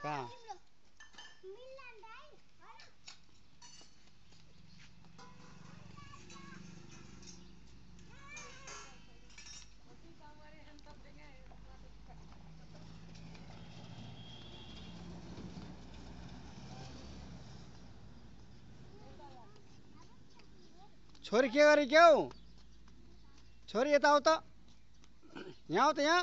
कहाँ छोरी के गरे क्या हो छोरी यता आऊ त यहाँ आऊ त यहाँ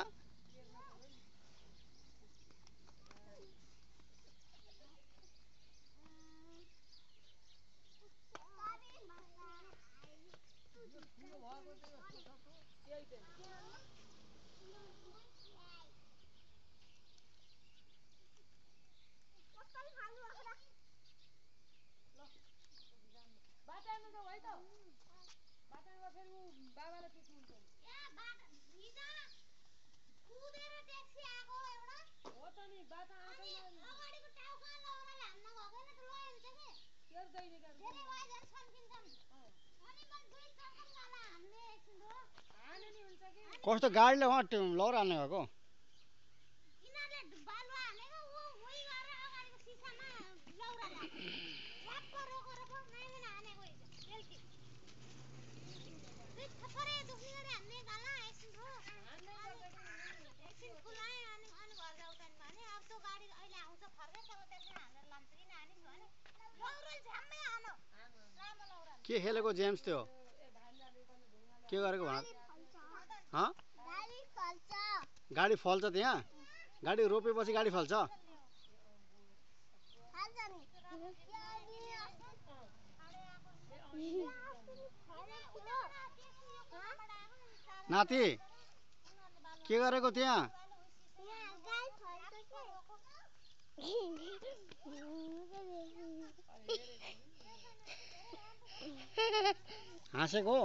कस्तो गाडीले वहाँ लौरा हाल्ने भएको के खेलेको जेम्स त्यो के गरेको भन गाडी फल्छ त्यहाँ गाडी रोपेपछि गाडी फल्छ नाति के गरेको त्यहाँ हाँसेको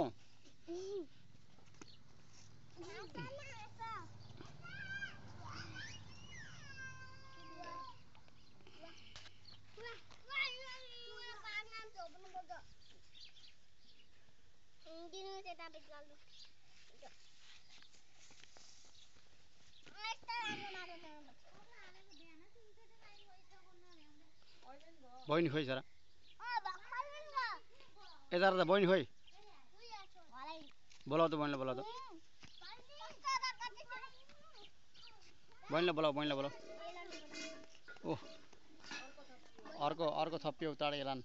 बहिनी खोइ सर यता त बहिनी खोइ बोलाऊ त बहिनीलाई बोलाऊ त बहिनीलाई बोलाऊ ओह अर्को थप्यो उताडे एलान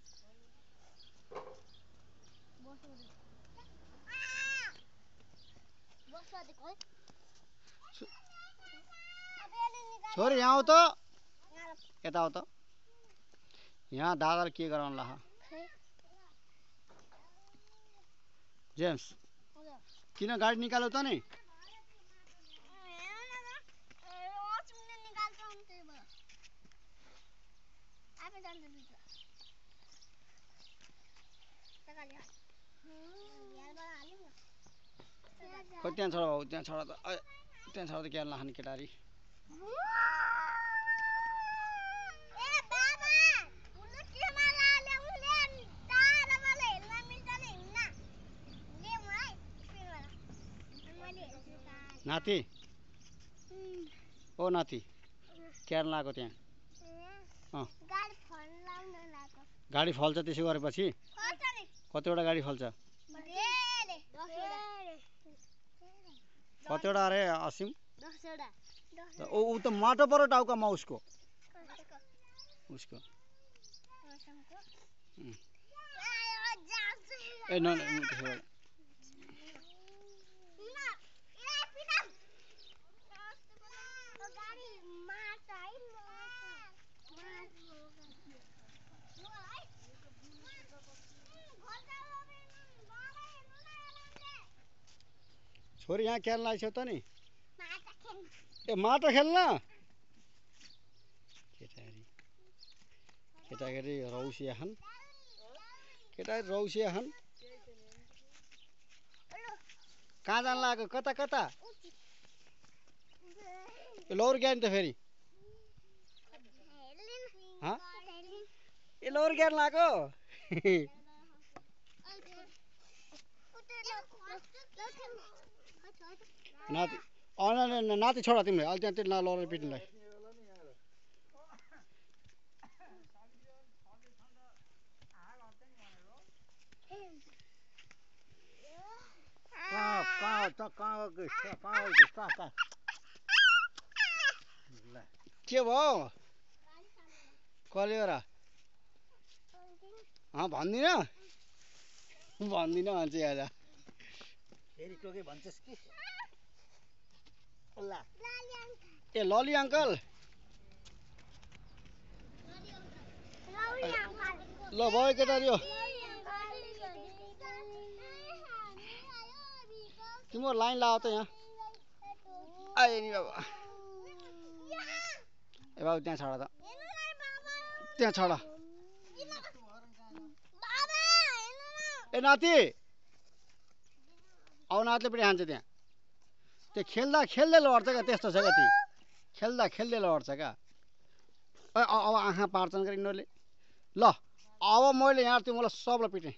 छोरी यहाँ आऊ त यता आऊ त यहाँ दादाले के गराउनु ला जेम्स किन गाडी निकाल्यो त नि त्यहाँ छोड बाबु त्यहाँ छोड त के नखाने केटारी नाति ओ नाति क्यार लगाएको त्यहाँ गाडी फल्छ त्यसो गरेपछि कतिवटा गाडी फल्छ कतिवटा अरे असिम ऊ त माटो पऱ्यो टाउकामा उसको ए न छोरी यहाँ खेल्न आइसक्यो त नि ए माटो खेल्न केटाकेटी रौसिया खान कहाँ जान लाग्यो कता लौर गयो नि त फेरि ए लौर ज्ञान लाग्यो नाति नाति छोड तिमीले अहिले त्यहाँ लौर पिट्नुलाई के भयो कलियो र भन्दिन भन्छ आज फेरि टोके भन्छस् कि ए लली अङ्कल ल भयो केटाहरू यो तिम्रो लाइन लाओ त यहाँ आए नि बाबा ए बाबु त्यहाँ छोड त त्यहाँ छोड ए नाति औ नातिले पनि हान्छ त्यहाँ त्यो खेल्दा खेल्दै लड्छ क्या त्यस्तो छ क्या ती खेल्दा खेल्दै लड्छ क्या अब आँखा पार्छन् क्या यिनीहरूले ल अब मैले यहाँ तिमीलाई सबलाई पिटेँ